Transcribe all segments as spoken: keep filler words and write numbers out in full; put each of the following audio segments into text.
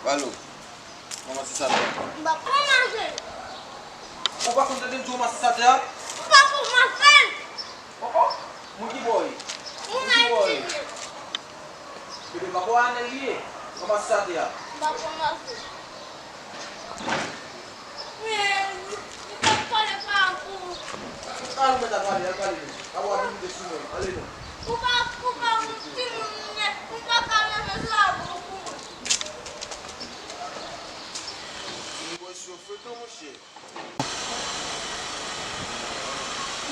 Balo. Ranmase sa tè a. M pa ranmase. Ou pa konn tande m di w ranmase sa tè a? M pa ranmase l. Oh, oh. Moun ki ba w li? Moun Ayiti li ye. Ebyen, m pa kwè Anèl li ye. Ranmase sa tè a. M pa ranmase. Men, li pa pale pa pou. Al mèt al pale, al pale nou. Papa w ap vin moute sou mwen. Ale non. Ou pa, ou pa yon timoun, men ou pa ka leve sa pou mwen. Timoun mwen sou fre tou, monchè.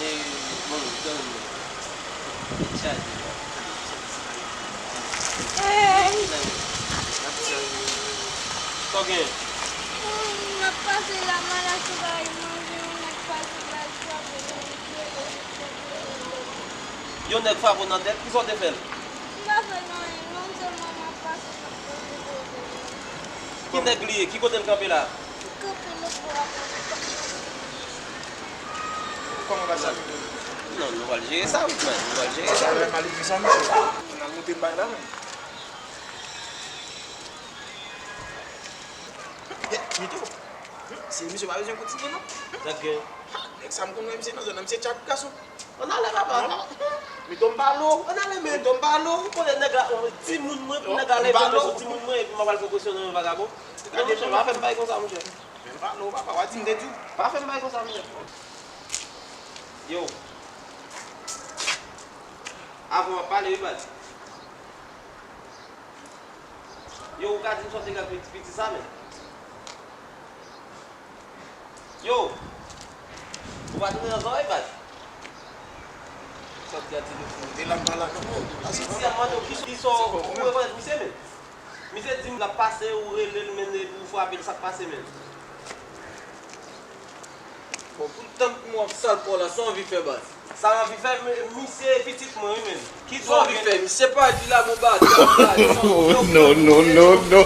Men, bon, tann mwen. Li chaje la. Hey! Sa w gen? M ap pase la, m al achte bagay manje, yon nèg pase la, li frape m, li rele m. Yon nèg frape w nan tèt, kisa w te fè l? M pa fè l anyen, non, sèlman m ap pase, m ap pase kote. Ki nèg li ye? Ki kote l kanpe la? Li kanpe lòt bò a. Kòman bagay sa? Non, nou pral jere sa, wi, frè. Nou pral jere sa. Sa lè malefis an, mesye. N al moute bay la, menm. Mito, se misye pa bezwen kontinye, non. Sa k gen? Ha, nèg sa m konn wè misye nan zòn nan, misye tchak gason. Ann ale, papa. Mito m pale w. Ann ale, men. Mito m pale w. Ou konnen nèg la, timoun mwen, pou nèg la leve men sou timoun mwen, epi m ap al fè presyon nan yon vagabon. Gade, non, pa fè m bagay konsa, monchè. Men m pale w, papa, w a di m te di w. Pa fè m bagay konsa, monchè. Yo. Avan w ap pale, wi, baz. Yo, ou ka di m sa w te gen ak piti sa, men. Yo! Ou pa tounen nan zòrèy, baz? Sa w te di nou fou? Te la m pa la, non. Piti a mande w ki, ki sa w, ou rekonèt misye, men? Misye di m l ap pase, ou rele l, men, epi ou frape l, sa k pase, men? Bon, pou tan pou mwen ap sal kò la, sa w anvi fè, baz? Sa m anvi fè, m, misye e pitit mwen, wi, menm. Ki sa w anvi fè? Misye pa di la, bon, baz, baz, baz. Oh, no, no, no, no.